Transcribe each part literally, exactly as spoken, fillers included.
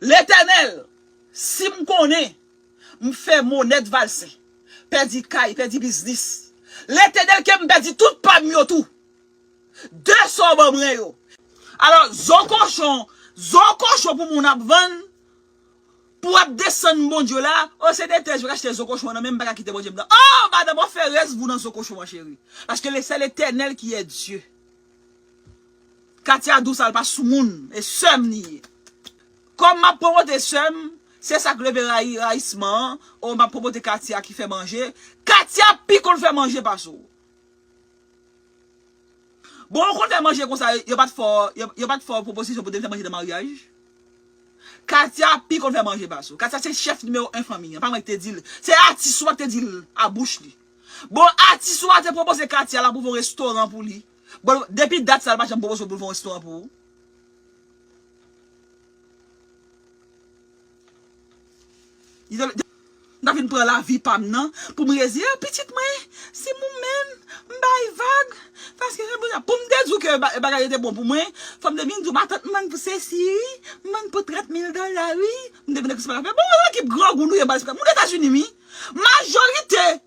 Letènèl, si m konnen m fè Monèt Valsen pèdi kay, pèdi biznis, Letènèl, ke m pèdi tout pa m yo tou. De sa w ban mwen yo. Alò, zo kochon, zo kochon pou moun ap vann, pou ap desann Bondye la, o se de tèz yo k achte zo kochon nan, men m pa ka kite Bondye m nan. Oh, madanm, on fait rêve vous nan zo kochon an, cheri. Paske le, c'est l'Éternel qui est Dieu. Katia dous al pa sou moun, e sè m li ye. Kòm m ap pwomote sè m, se sa k leve rayi, rayisman an, o m ap pwomote Katia ki fè manje. Katia pi konn fè manje pase w. Bon, ou konn fè manje konsa, yo, yo pa t fè w, yo, yo pa t fè w pwopozisyon pou te fè manje nan maryaj? Katia pi konn fè manje pase w. Katia se chèf nimewo en fanmi an. Pa mwen ki te di l. Se atis ou a ki te di l a bouch li. Bon, atis ou a te pwopoze Katia la pou fè yon restoran pou li. Bon, depi dat sa, l pa janm pwopoze w pou l fè yon restoran pou ou. Li te, m ta vin pran lavi pa m nan, pou m rezi, "Ah, pitit mwen, si m ou menm, m bay vag, paske pou m te di w ke ba-, bagay yo te bon pou mwen, fò m te vin di w, matant m vann pou sesi, wi, m vann pou trant mil dola, wi." M te vin ak sa, bon, yon ekip grangou nou ye, baz, moun Etazini, wi. Majorite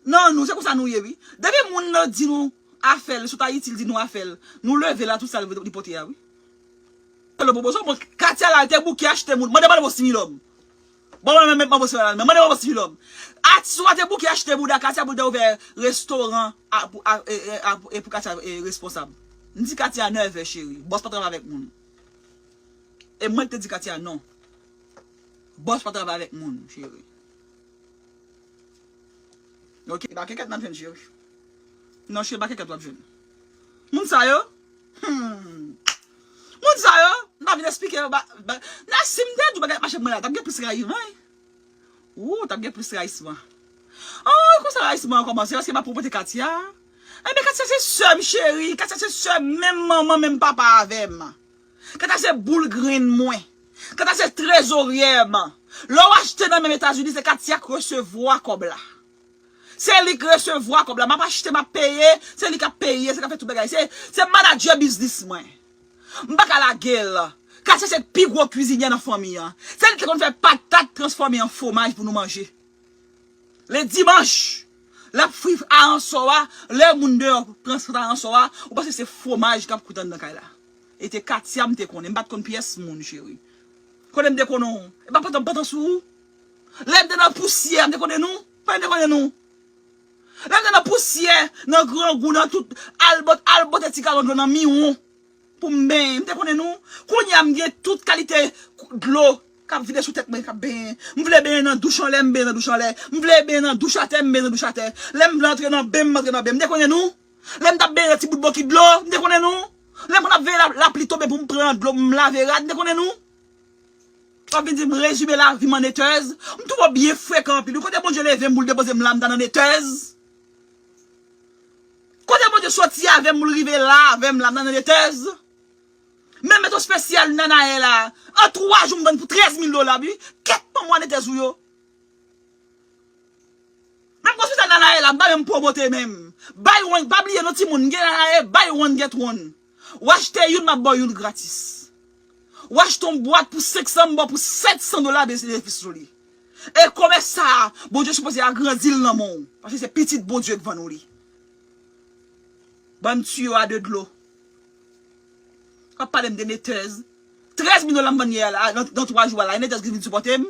nan nou, se konsa nou ye, wi. Depi moun nan di nou afè l, sot Ayiti, l di nou afè l, nou leve la, tout sa li pote a, wi. Fè l pwopoze, bon, Katia la, l te bouke achte moun. Mande, mande bon, Similòm. Bon, mwen, mwen, mwen, mwen, mwen, mande bon, Similòm. Atis ou a te bouke achte bouda Katia pou l te ouvè restoran a, pou, a, e, e, a, e pou Katia, e, responsab. M di Katia nève, cheri. Bòs pa travay avèk moun. E mwen ki te di Katia non. Bòs pa travay avèk moun, cheri. Ok, e pa kèkèt n ap jwenn, cheri. Non, cheri, pa kèkèt w ap jwenn. Moun sa yo, hmm. Moun sa yo, m pa vin eksplike yo, ba, ba, nan si m te di w bagay ap mache pou mwen la, t ap gen plis rayisman, wi. Ou, t ap gen plis rayisman. Oh, konsa rayisman an kòmanse, paske m ap pwopoze Katia. Enben, Katia se sè m, cheri. Katia se sè menm manman, menm papa avè m. Katia se boul grenn mwen. Katia se trezoryè m. Lè w achte nan menm Etazini, se Katia k resevwa kòb la. Se li k resevwa kòb la. M ap achte, m ap peye, se li k ap peye, se li k ap fè tout bagay. Se, se manadjè biznis mwen. M pa ka lage l. Katia se pi gwo kwizinyè nan fanmi an. Se li ki te konn fè patat transfòme an fwomaj pou nou manje. Le dimanch, l ap fri aransò a, lè moun deyò pran sant aransò a, ou panse se fwomaj k ap kwit anndan kay la. E te Katia m te konnen, m pa t konn pyès moun, cheri. Kote m te konnen w? E pa pantan, pantan sou ou? Lè m te nan pousyè, m te konnen nou? Pa m te konnen nou? Lè m te nan pousyè, nan grangou, nan tout, al bot-, al bote ti galon dlo nan miwon pou m benyen. M te konnen nou. Kounye a, m gen tout kalite dlo k ap vide sou tèt mwen, k ap benyen. M vle benyen nan douch anlè, m benyen nan douch anlè. M vle benyen nan douch atè, m benyen nan douch atè. Lè m vle antre nan ben, m antre nan ben. M te konnen nou. Lè m t ap benyen nan ti bout bokit dlo, m te konnen nou. Lè m konn ap veye la, lapli tonbe pou m pran dlo, m lave rad, m te konnen nou. W ap vin di m rezime lavi m an netèz. M twò byen frekan anpil. Wi, kote Bondye leve m pou l depoze m la, m ta nan netèz. Kote Bondye soti avè m pou l rive la avè m la, m ta nan netèz. Menm met espesyal Nanael la, an twa jou m vann pou trèz mil dola, wi. Kèt manman netèz ou yo. Menm espesyal Nanael la, m pa menm pwomote menm. Buy one, pa bliye non timoun, m gen Nanael, buy one, get one. W achte youn, m ap ba w youn gratis. W achte yon bwat pou senk san, m ba w pou sèt san dola benefis sou li. E komès sa a, Bondye sipoze agrandi l nan men w. Paske se pitit Bondye k vann ou li. Bann tiyo a de dlo. W ap pale m de netèz. Trèz mil dola m vann yè a la, nan, nan twa jou a la. E netèz ki vin sipòte m.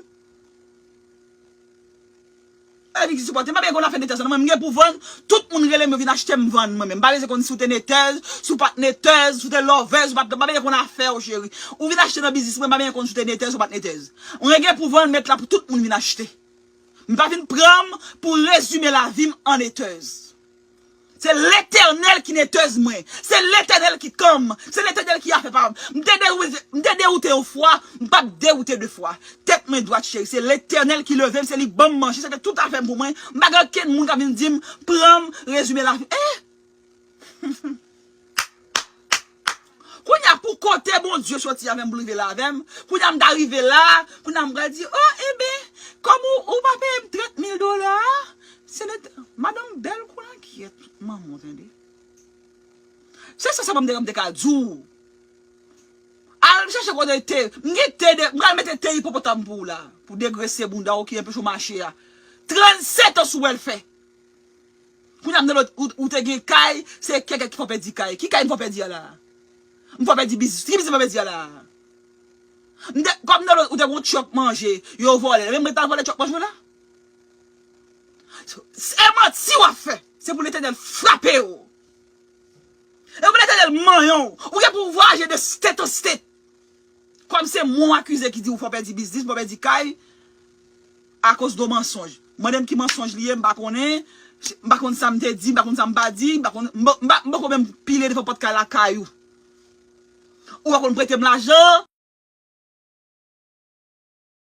E vin sipòte m. M pa bezwen konn afè netèz la non. Mwen, m gen pou vann. Tout moun rele m, yo vin achte m, vann mwen menm. M pa bezwen konn si w te netèz, si w pa t netèz, si w te lovèz, ou pa t, m pa bezwen konn afè w, cheri. Ou vin achte nan biznis mwen, m pa bezwen konn si w te netèz, ou pa t netèz. Mwen gen pou vann, m met la pou tout moun vin achte. M pa vin pran m pou rezime lavi m an netèz. Se Letènèl ki netèz mwen. Se Letènèl ki kan m. Se Letènèl ki afè pa m. M te dewoute, m te dewoute yon fwa, m p ap dewoute de fwa. Tèt mwen dwat, cheri. Se Letènèl ki leve m, se li ban m manje, se li fè tout afè m pou mwen. M pa gen okenn moun k ap vin di m, pran m, rezime lavi m. Eh! Kounye a, pou kote Bondye soti avè m pou l rive la avè m, kounye a, m ta rive la, kounye a, m pral di, oh, enben, kòm ou, ou pa peye m trant mil dola a, se le, madanm bèl kou langyèt, manman w tande. Se sa sèlman m te, m te ka di w. Al chèche kote te. M gen te de, m pral mete te ipopotam pou ou la. Pou degrese bounda ou ki anpeche w mache a. Trannsèt an sou wèlfè. Kounye a m nan lòt, ou, ou te gen kay, se kèkè ki fè w pèdi kay. Ki kay m fè w pèdi a la? M fè w pèdi biznis. Ki biznis m fè w pèdi a la? M te, kòm nan lòt, ou te gon tchòk manje, yo vòlè. Men mwen ta vòlè tchòk manje w la? E manti w ap fè. Se pou Letènèl frape w. E pou Letènèl manyen w. Ou gen pou vwayaje de state an state. Kòm se mwen w akize ki di ou fè w pèdi biznis, fè w pèdi kay, akoz de mansonj. Mande m ki mansonj li ye, m pa konnen. M pa konn sa m te di, m pa konn sa m pa di, m pa konn, m pa, m pa, m pa konn menm pile devan pòt kay lakay ou. Ou pa konn prete m lajan,